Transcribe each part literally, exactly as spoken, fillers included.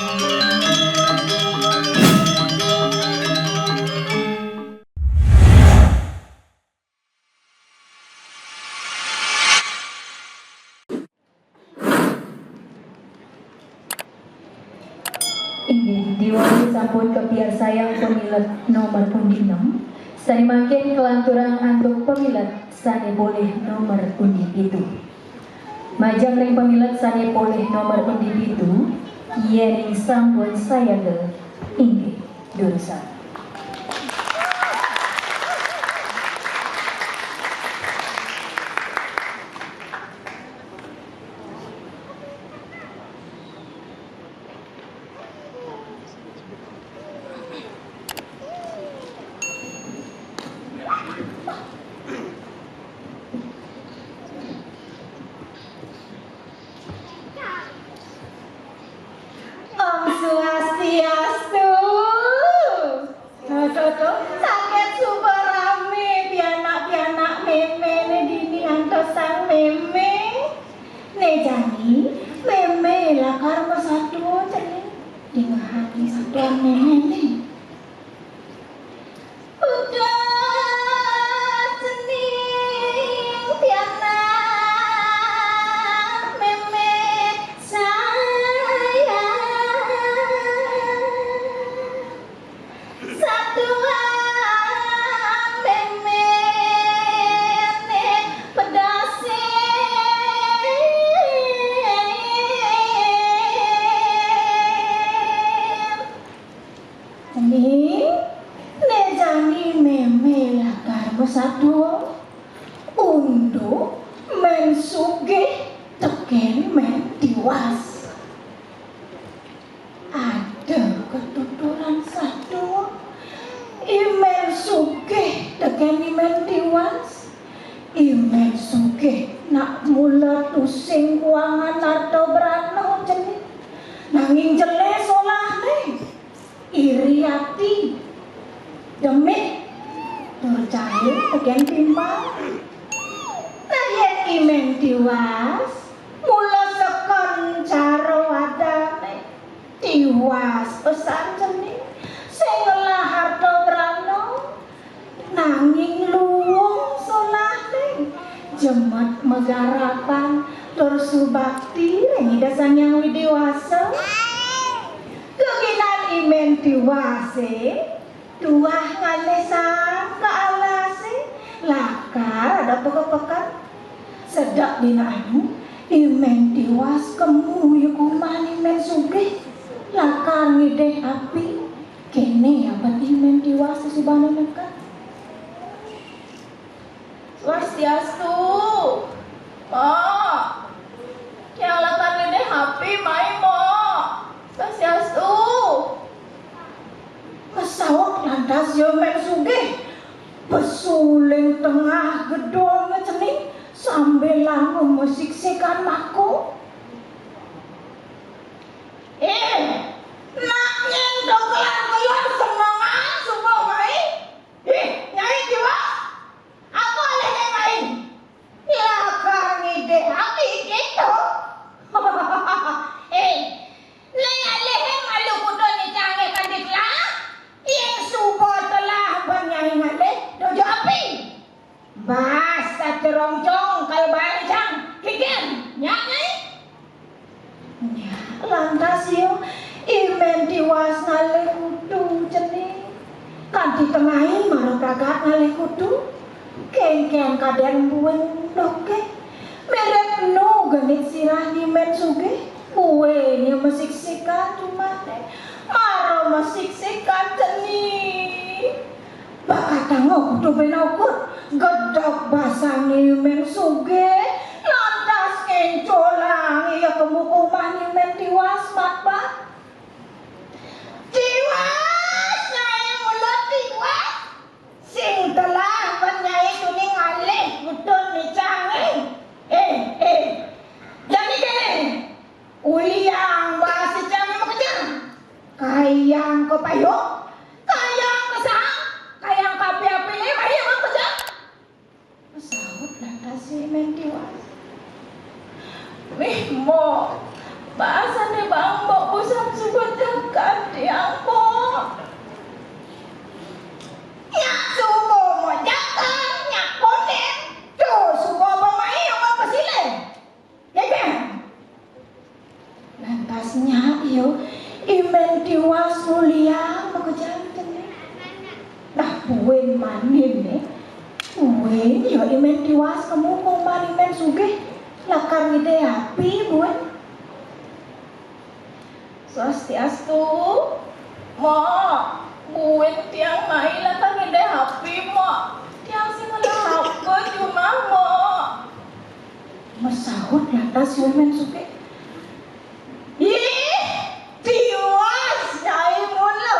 Inggih, diwai sampun kapiarsayang pamilet nomor undi enam, sane mangkin kalanturang antuk pamilet sane polih nomor undi pitu. Majeng ring pamilet sane polih nomor undi pitu, yening sampun sayaga, inggih, durusang. Om Swastiastu. Tuh, tuh, tuh, saget suba rame pianak-pianak memene dini ngantos sang meme. Ne jani, meme lakar masatua cening. Dingehang satuan memene. Udah cening pianak meme sayang. Satuan memene pedasin. Ning, ne jani meme lakar masatua, unduk Men Sugih teken Men Tiwas. Ada katuturan satua, I Men Sugih teken I Men Tiwas. I Men Sugih nak mula tusing kuangan arta brana cening. Nanging jelé solahné, iri ati, demit, tur jahil tekén timpal. Nah, yén I Men Tiwas mula sekén cara wadané, tiwas pesan cening, sing ngelah harta brana, nanging luung solahné, jemet magarapan, tur subakti ring Ida Sang Hyang Widi Wasa. Geginan I Men Tiwasé, tuah ngalih saang ka alasé, lakar ada pekepeken. Sedek dina anu, I Men Tiwas kemu ya kuman I Men Sugih, lakar ngidih api. Kéné abet I Men Tiwas sasubané neked. Swastiastu. Mak, tiang lakar ngidih api mai, Mak. Swastiastu. Masaut lantas ya Men Sugih, pesuling tengah gedong cening sambil langun masiksikan mako. Eh, nak nyén dogelan kayun semengan suba mai. Ih, Nyai Tiwas, apa alih nyai mai? Lakar ngidih api kéto. Eh, né alih malu kuda né cangé kanti telah, yén suba telah ban nyai ngalih, dojo api. Bas, sacerongcong, kal baé cang, kikén, nyak, Nyai? Nyak, lantas ya, I Men Tiwas ngalih kutu cening. Kanti tengahé mara pragat ngalih kutu. Kénkén kadén buin doké. Mirib enu genit sirah I Men Sugih. Buin ya masiksikan jumahné. Mara masiksikan cening. Bakatanga kutu pinaukud, gedeg basangé I Men Sugih, lantas kéncolang ia ka muka umahné I Men Tiwas, bat-bat. Tiwas, Nyai, mula tiwas. Sing telah ban Nyai tuni ngalih kutun né cangé. Eh, eh. Jani kéné. Uliang basa cangé makejang. Kayang ka payuk, kayang ka saang, kayang ka api-api, mai makejang. Masaut lantas I Men Tiwas. Mih, Mbok, basané bang Mbok busan suba Yo, I Mén Tiwas nguliang makejang cening. Nah, buin manin né. Buin yo I Mén Tiwas kemu kuman I Mén Sugih lakar ngidih api buin. Swastiastu. Mak, buin tiang mai lakar ngidih api, Mak. Tiang sing ngelah apa di umah, Mak? Masaut lantas I Mén Sugih. Ih, Tiwas, Nyai mula.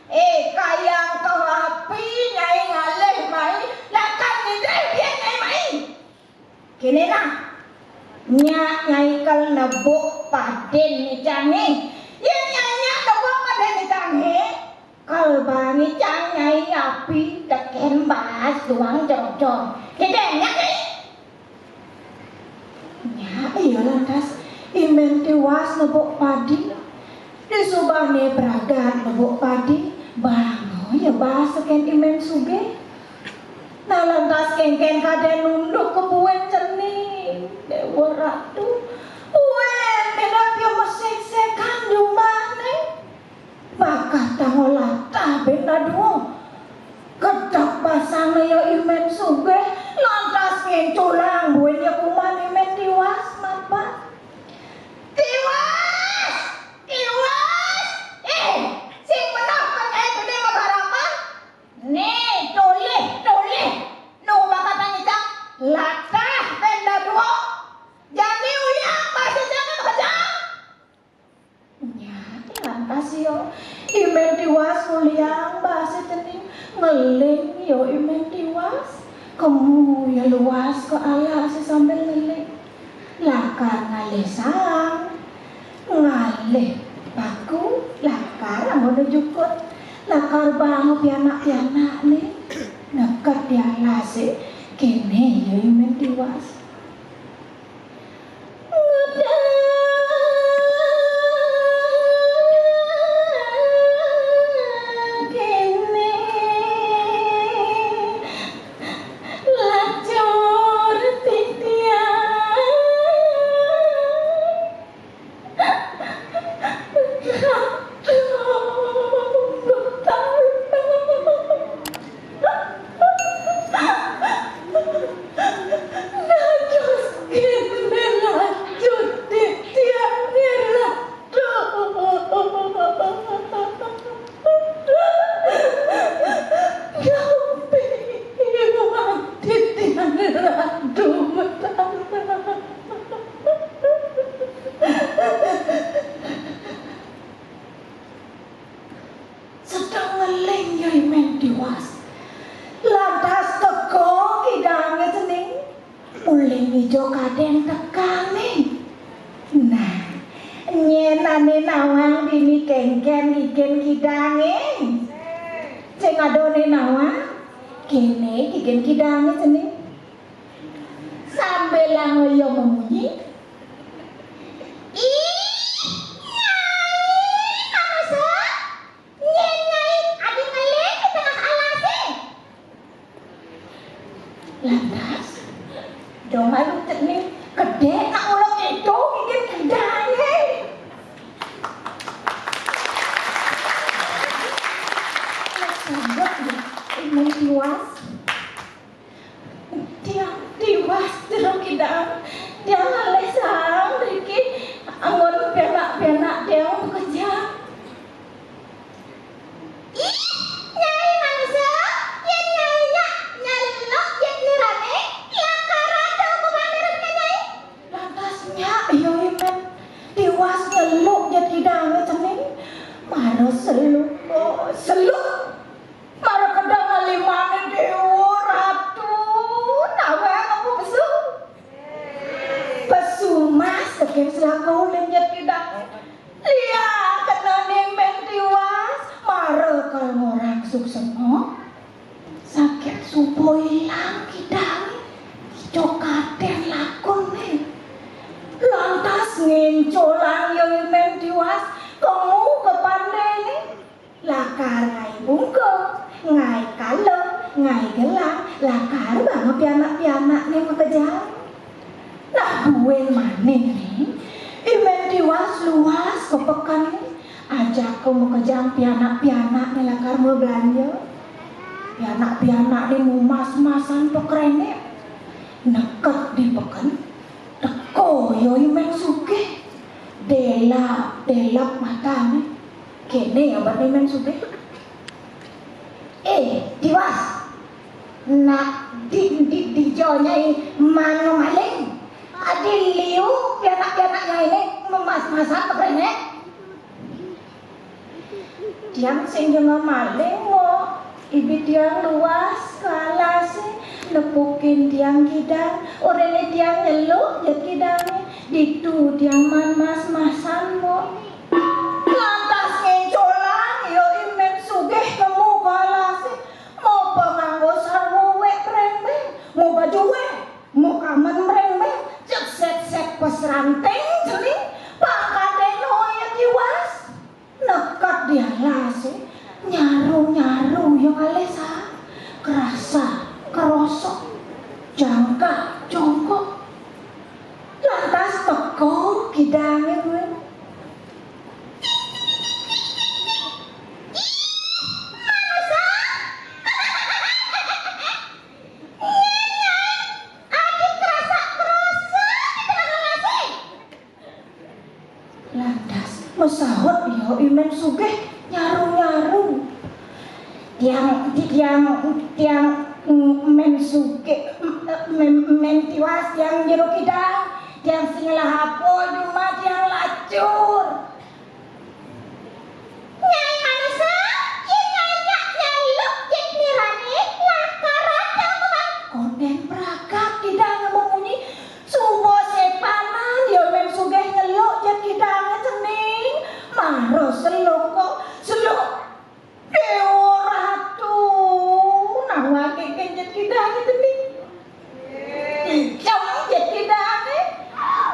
Eh, kayang ka api Nyai ngalih mai, lakar ngidih buin Nyai mai. Kéné nah, nyak Nyai kal nebuk padin icangé. Yén Nyai nyak nebuk padin icangé, kal bang icang Nyai api tekén baas duang jrojong. Kéné nyak Nyai. Nyak, iya lantas, I Mén Tiwas nebuk padi. Disubané bragat nebuk padi, banga ya baas tekén I Mén Sugih. Nah, lantas kénkén kadén nunduk ka buin cening, Déwa Ratu. Buin minab ya masik-sikan jumahné. Bakat tangga latah buin dadua. Kedek basangné ya I Mén Sugih, lantas ngénculang buin ya kuman I Mén Tiwas mapan. Tiwas! Tiwas! Eh, sing beneh kan nyai tuné magarapa? Né, tolih, tolih. Nu bakatang icang latah buin dadua. Jani uliang baas icangé makejang. Nyak, lantas ya, I Mén Tiwas nguliang baasé cening, ngeling ya I Mén Tiwas. Kemu ya luas ka alasé sambil ngeling. Lakar ngalih saang, ngalih paku, lakar anggona jukut, lakar bang pianak-pianakné neked di alasé, kéné ya I Mén Tiwas. Ngedang kéné lacur titiang. Ratu Betara. Dados kéné lacur titiang, Ratu. Napi iwang titiang, Ratu Betara? Sedeng ngeling ya I Mén Tiwas. Lantas teka kidangé cening. Uli ngija kadén tekané. Nah, nyén ané nawang dini kénkén giginé kidangé. Sing ada ané nawang, kéné giginé kidangé cening. Sambilanga ia mamunyi, "Ih, Nyai manusa, nyén Nyai adi ngeling di tengah alasé?" Lantas, dong alu cening, kedék nak ulek itu, gigin kidangé. Nak sambut ya, I Mén Tiwas. Tiang Tiwas, jero kidang. Tiang ngalih saang mriki anggon pianak-pianak tiang makejang. Ih, Nyai manusa, yén Nyai nyak nyeluk jit nirané, lakar rada kuman irungné Nyai. Lantas nyak, iya I Mén Tiwas nyeluk jit kidangé cening. Mara seluk, seluk. Mara kedeng ngalimané Déwa Ratu, nawang apa pesu? Pesu mas tekén selaka ulin jit kidang. Liang kenané I Mén Tiwas, mara kal ngorang suksema. Sakit suba ilang kidang, dija kadén lakuné. Lantas ngénculang ya I Mén Tiwas, kemu ka pandéné. Lakar ngaé bungkung, ngaé kala, ngaé gelang, lakar banga pianak-pianakné makejang. Nah, buin manin né, Pas luas ka peken, ajaka makejang pianak-pianakné lakar mablanja. Pianak-pianakné mumas-masan pakrenek. Neked di peken, teka ia I Mén Sugih. Delap-delap matané. Kéné abetné I Mén Sugih. "Eh, Tiwas. Nak di, di, dija nyai mano maling? Adi liu pianak-pianak nyainé mumas-masan pakrenek?" "Tiang sing ja maling, Mbok. Ibit tiang luas ka alasé, nepukin tiang kidang, orahina tiang nyeluk jet kidangé, ditu tiang maan mas-masan, Mbok." Lantas ngéncolang ia I Mén Sugih kemu ka alasé, mapanganggo sarwa wék brémbéng, mabajuwé, makamen brémbéng, jeg sét-sét pasranting cening, pangkaté noya Tiwas. Neked di alasé, nyaru-nyaru ia ngalih saha, krasak, krosok, jangkak, jongkok. Lantas teka kidangé kuwi. Lantas masaut ia I Mén Sugih nyaru-nyaru. "Tiang, tiang, tiang, mm, Mén Sugih, mm, Mén, Mén Tiwas, tiang jero kidang, tiang sing ngelah apa, cuma tiang lacur." "Nyai manusa, yén nyai nyak nyeluk jet nirané, lakar ada kuman." Kondén pragat kidang mamunyi, suba sépanan ia Mén Sugih nyeluk jet kidangé cening, mara seluk kok, seluk. Déwa Ratu, nawang kénkén jet kidangé cening. Ijem jet kidangé.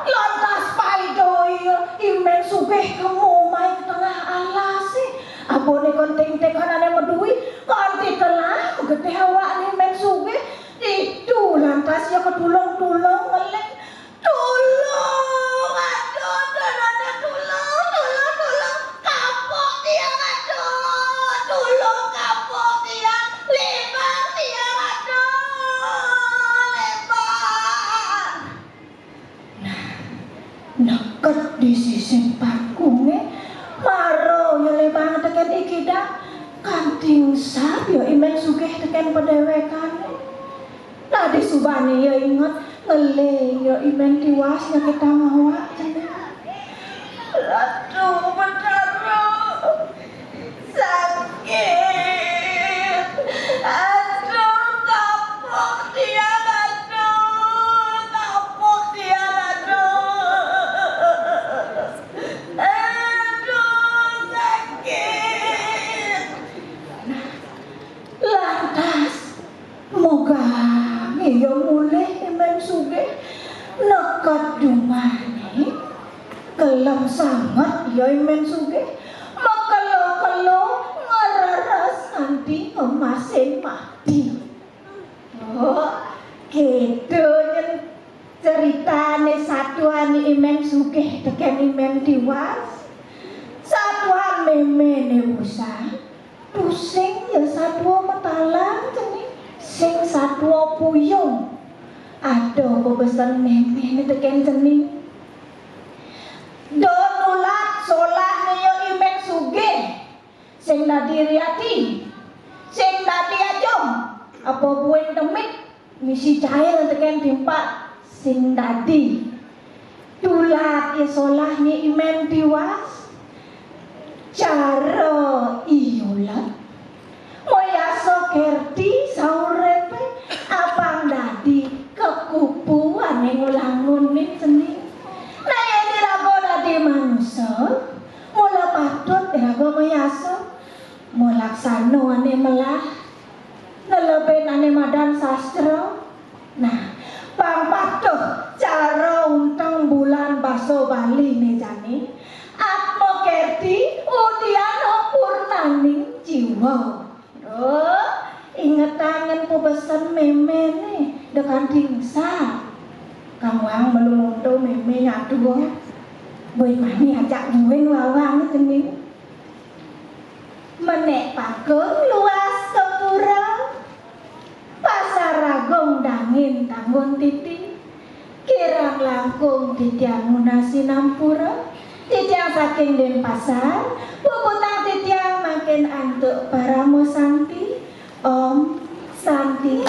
Lantas paida ia I Mén Sugih kemu mai ka tengah alasé. Aboné kenting tekanané madué, kanti telah magetih awakné I Mén Sugih. Ditu lantas ia katulung-tulung ngeling. "Tulung, aduh, aduh, aduh, tulung, tulung, tulung. Kapok tiang, aduh. Tulung, kapok tiang. Lébang tiang, aduh. Lébang." Nah, neked di sisin pangkungé, mara ia lébang tekén i kidang, kanti engsap ia I Mén Sugih tekén padéwékané. Dadi subané ia inget, ngeling ia I Mén Tiwas nyakitang awak. Aduh, Betara. Sakit. Aduh, kapok tiang, aduh. Kapok tiang, aduh. Aduh, sakit. Lantas, mogang ia mulih I Mén Sugih, neked jumahné, kelem sanget ia I Mén Sugih, makelo-kelo ngreres nganti ngemasin mati. Oh, kéto nyén ceritané satuané I Mén Sugih tekén I Mén Tiwas. Satuan méméné usang, pusing ia satua matalang cening, sing satua puyung. Ada pabesen méméné tekén cening. Da nulat solahné ia I Mén Sugih. Sing dadi riati, sing dadi ajum, apa buin demit, misi cail tekén timpal, sing dadi. Tulat ia solahné I Mén Tiwas, cara iulet. Mayasa kerti sauripé, apang dadi kekupu ané ngulangun cening. Nah, yén iraga dadi manusa, mula patut iraga mayasa. Malaksana ané melah, nelebin ané madan sastra. Nah, pang patuh cara unteng bulan basa Baliné jani, Atma Kerti Udiana Purnaning Jiwa. Oh, ingetang pabesen méméné, da kanti engsap. Kang Wang, malu monto mémé nyatua. Boy mani ajak buin wawang geni. Menek pakung luas ke pura, pasar agung dangin tanggun titi. Kirang langkung titiang ngunasi nampura, titiang saking Denpasar, puputang titiang mangkin antuk paramo santi. Om Santi.